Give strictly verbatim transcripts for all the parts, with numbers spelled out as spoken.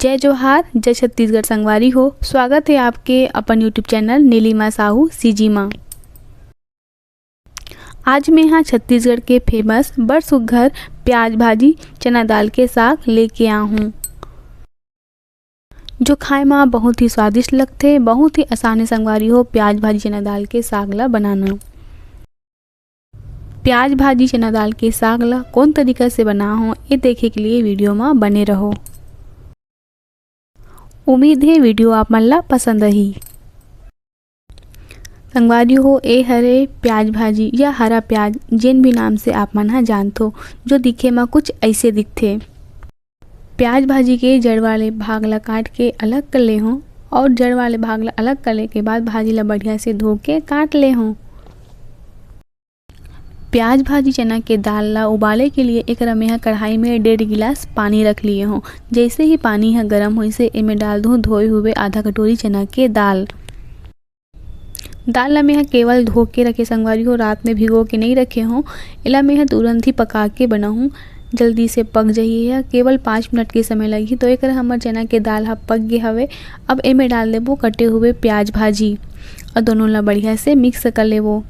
जय जोहार, जय छत्तीसगढ़ संगवारी हो। स्वागत हे आपके अपन YouTube channel Neelima Sahu C G. आज मैं हा छत्तीसगढ़ के फेमस बड़ सुग्घर प्याज भाजी चना दाल के साग लेके आ हूँ, जो खाए मा बहुत ही स्वादिष्ट लगथे। बहुत ही आसान हे संगवारी हो प्याज भाजी चना दाल के साग ला बनाना। प्याज भाजी चना दाल के साग ला कोन तरीका से बना हो, ये देखे के लिए वीडियो मा बने रहो। उम्मीद हे वीडियो आप मन ला पसंद आही। संगवारी हो, ए हरे प्याज भाजी या हरा प्याज, जेन भी नाम से आप मन हा जानथो, जो दिखे मा कुछ ऐसे दिखथे। प्याज भाजी के जड़ वाले भाग ला काट के अलग कर ले हों और जड़ वाले भाग ला अलग कर ले के बाद भाजी ला बढ़िया से धो के काट ले हों। प्याज भाजी चना के दाल ला उबाले के लिए एकरा मेहा कढ़ाई में डेढ़ गिलास पानी रख लिए हों। जैसे ही पानी ह गरम होइसे, एमे डाल दूँ धोए हुए आधा कटोरी चना के दाल। दाल ला मेहा केवल धो के रखे संगवारी हो, रात में भिगो के नहीं रखे हों। एला मेहा तुरंत ही पका के बनाहूँ, जल्दी से पक जाही। यह केवल पाँच मिनट के समय लगही। तो एकरा हमर चना के दाल ह पक गे हवे। अब एमे डाल देबो कटे हुए प्याज भाजी और दोनों ला बढ़िया से मिक्स कर लेबो।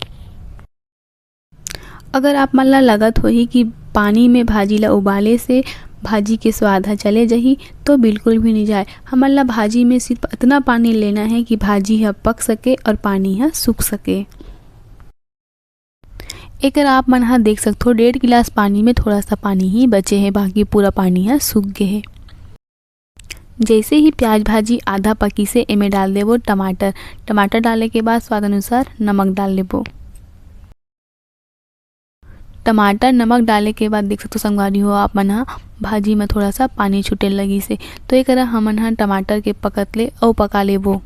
अगर आप मन ला लगत होही कि पानी में भाजी ला उबाले से भाजी के स्वाद ह चले जाही, तो बिल्कुल भी नहीं जाए। हमन ला भाजी में सिर्फ इतना पानी लेना है कि भाजी ह पक सके और पानी ह सूख सके। एकर आप मन ह देख सकथो, डेढ़ गिलास पानी में थोड़ा सा पानी ही बचे हे, बाकी पूरा पानी ह सूख गे हे। जैसे ही प्याज भाजी आधा पकी से एमे डाल देबो टमाटर। टमाटर डाले के बाद स्वाद अनुसार नमक डाल लेबो। टमाटर नमक डाले के बाद देख सकथो संगवारी हो आप मन ह, भाजी में थोड़ा सा पानी छूटे लगी से, तो एकरा हमन ह टमाटर के पकत ले अउ पका लेबो।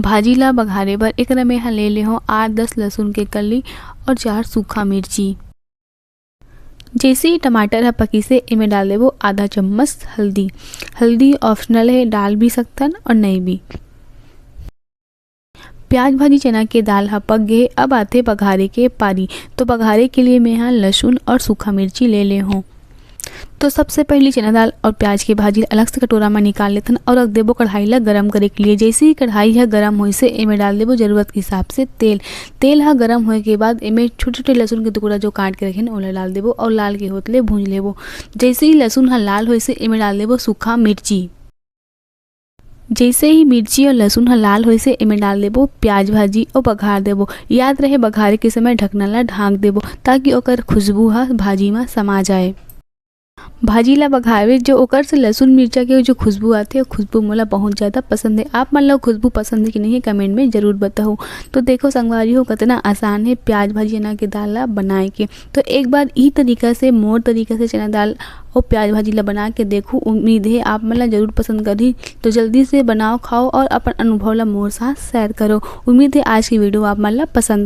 भाजी ला बघारे बर एकरा में ह ले ले हो आठ दस लहसुन के कली और चार सूखा मिर्ची। जैसे ही टमाटर ह पकिसे, एमे डाल देबो आधा चम्मच हल्दी। हल्दी ऑप्शनल है, डाल भी सकथन और नहीं भी। प्याज भाजी चना के दाल ह पक गे, अब आथे बघारे के पारी। तो बघारे के लिए मैं ह लहसुन और सूखा मिर्ची ले ले हों। तो सबसे पहले चना दाल और प्याज के भाजी अलग से कटोरा में निकाल लेथन और रख देबो कढ़ाई ला गरम करे के लिए। जैसे ही कढ़ाई ह गरम होइसे, एमे डाल देबो जरूरत के हिसाब से तेल। तेल ह गरम होए के बाद एमे छोटे-छोटे लहसुन के टुकड़ा जो काट के रखेन, ओला डाल देबो और लाल के होत ले भूंज लेबो। जैसे ही लहसुन ह लाल होइसे, एमे डाल देबो सूखा मिर्ची। जैसे ही मिर्ची और लहसुन ह लाल होइसे, एमे डाल देबो प्याज भाजी और बघार देबो। याद रहे, बघारे के समय ढकना ला ढांक देबो, ताकि ओकर खुशबू ह भाजी म समा जाए। भाजी ला बघारबे जो ओकर से लहसुन मिर्चा के जो खुशबू आथे, वो खुशबू मोला बहुत ज़्यादा पसंद है। आप मन ला खुशबू पसंद है कि नहीं, कमेंट में जरूर बताओ। तो देखो संगवारी हो, कितना आसान है प्याज भाजी चना के दाल ला बनाए के। तो एक बार ई तरीका से, मोर तरीका से चना दाल और प्याज भाजी ला बना के देखो। उम्मीद है आप मन ला जरूर पसंद करही। तो जल्दी से बनाओ, खाओ और अपन अनुभव ला मोर साथ शेयर करो। उम्मीद है आज की वीडियो आप मन ला पसंद